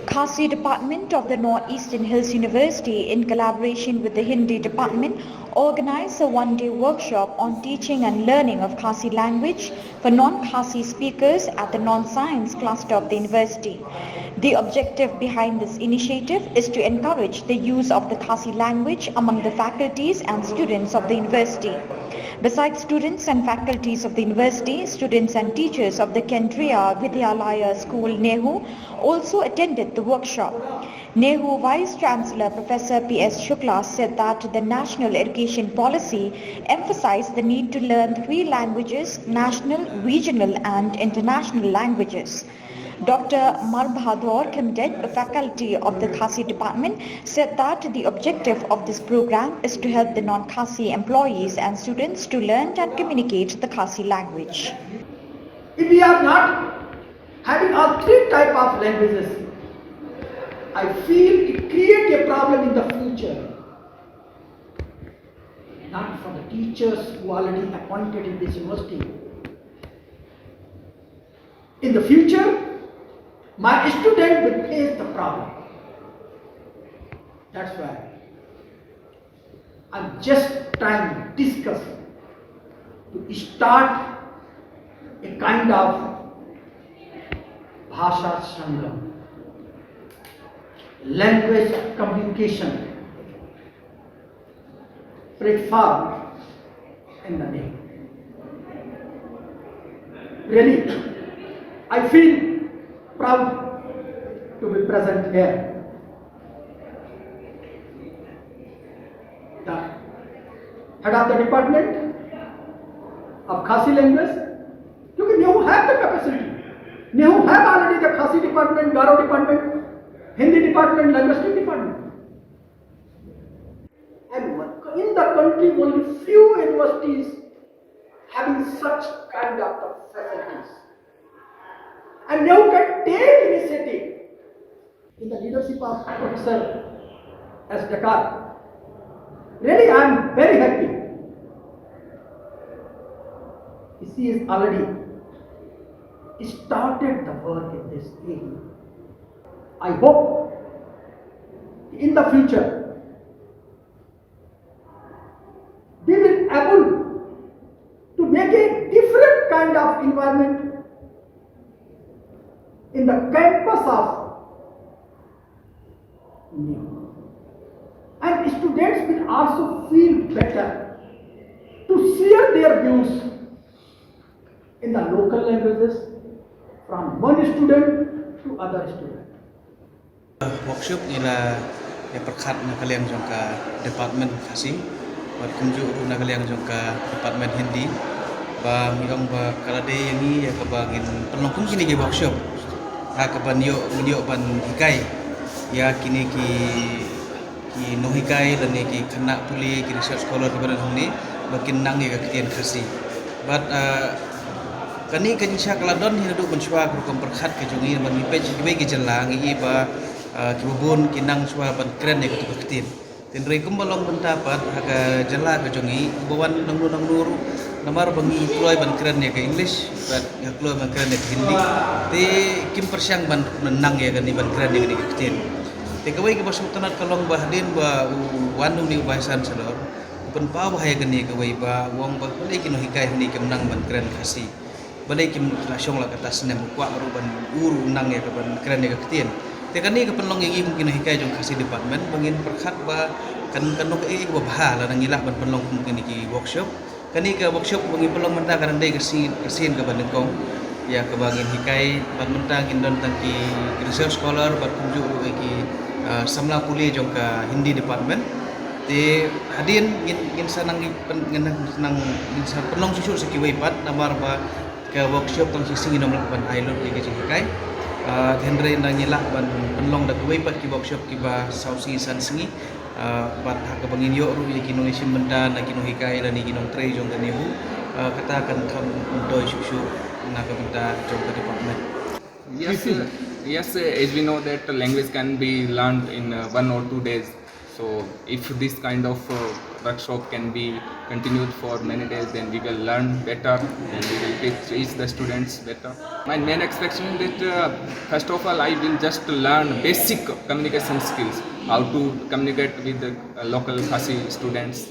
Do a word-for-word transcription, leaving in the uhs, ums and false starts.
Khasi Department of the Northeastern Hills University, in collaboration with the Hindi Department, organized a one-day workshop on teaching and learning of Khasi language for non-Khasi speakers at the non-science cluster of the university. The objective behind this initiative is to encourage the use of the Khasi language among the faculties and students of the university. Besides students and faculties of the university, students and teachers of the Kendriya Vidyalaya School, NEHU, also attended the workshop. NEHU Vice Chancellor Professor P S Shukla said that the National Education Policy emphasized the need to learn three languages: national, regional, and international languages. Doctor Marbhador Khemdej, a faculty of the Khasi department, said that the objective of this program is to help the non-Khasi employees and students to learn and communicate the Khasi language. If we are not having all three type of languages, I feel it create a problem in the future. Not for the teachers who already appointed in this university. In the future, my student will face the problem. That's why I'm just trying to discuss to start a kind of Bhasha Sangam, language communication platform in the name. Really, I feel proud to be present here. The head of the department of Khasi language, क्योंकि NEHU have the capacity. NEHU have already the Khasi department, Garo department, Hindi department, linguistic department. And in the country, only few universities having such kind of facilities. And NEHU can take initiative in the leadership of Professor S Dakar. Really, I am very happy. She has already started the work in this area. I hope in the future we will able to make a different kind of environment in the campus of NEHU. And students will also feel better to share their views in the local languages from one student to other student. Workshop ngi la ïa pyrkhat na ka liang jong ka department Khasi bad kumjuh ruh na ka liang jong ka department Hindi, ba ngi ong ba ka la dei ïa ngi ïa kaba ngin pynlong kum kine ki workshop ha kaba ngin ïoh, ngin ïoh ban hikai ïa kine ki, ki nonghikai lane ki khynnah pule, ki research scholar kiba don hangne, ba kin nang ïa ka ktien Khasi. Bad, ah, kane ka jingshisha ka la don hi naduh mynshuwa ka rukom pyrkhat ka jong ngi, namar ngi peit sha kiwei ki jylla ngi i ba, ah, kiba bun ki nang shuwa ban kren ïa katu ka ktien. Hynrei kumba long mynta pat ha ka jylla ka jong ngi, uba wan nangno nangno ruh, namar ba ngi kloi ban kren ïa ka English bad ngi kloi ban kren ïa ka Hindi, te kim pyrshang ban nang ïa kane, ban kren ïa kane ka ktien. Te kawei kaba sngewtynnat ka long ba hadien ba u wan une u Vice Chancellor, u pynpaw bha ïa kane kawei ba u ong ba balei ki nonghikai hangne kim nang ban kren Khasi. Balei kim la shong la kata snem, u kwah ruh ban, u ruh u nang ïa ka ban kren ïa ka ktien. Te kane ka pynlong ïa ngi kum ki nonghikai jong Khasi department ba ngin pyrkhat ba kan, kan long kaei kaba bha lada ngi lah ban pynlong kum kine ki workshop. Kane ka workshop ba ngi pynlong mynta ka dang dei ka sien, ka sien kaba nyngkong ïa kaba ngin hikai, bad mynta ngin don tang ki, ki research scholar bad kumjuh ruh ïa ki, ah, samla pule jong ka Hindi department. Te hadien ngin, ngin sa nang pyn-, ngin nang, ngin sa pynlong shuh shuh sa kiwei pat, namar ba ka workshop tang shisien ngin ym lah ban ai lut ïa ka jinghikai. Ah, hynrei nang ngi lah ban pynlong da kawei pat ki workshop kiba saw sngi san sngi. Ah, bad ha kaba ngin ïoh ruh ïa ki nongshim bynta na ki nonghikai lane ki nongtrei jong ka NEHU, ah, kata kan kham myntoi shuh shuh na ka bynta jong ka department. Yes, uh, yes, uh, as we know that the language can be learned in uh, one or two days. So if this kind of uh, workshop can be continued for many days, then we will learn better, then we will teach, teach the students better. My main expectation is that, uh, first of all, I will just learn basic communication skills, how to communicate with the uh, local Khasi students.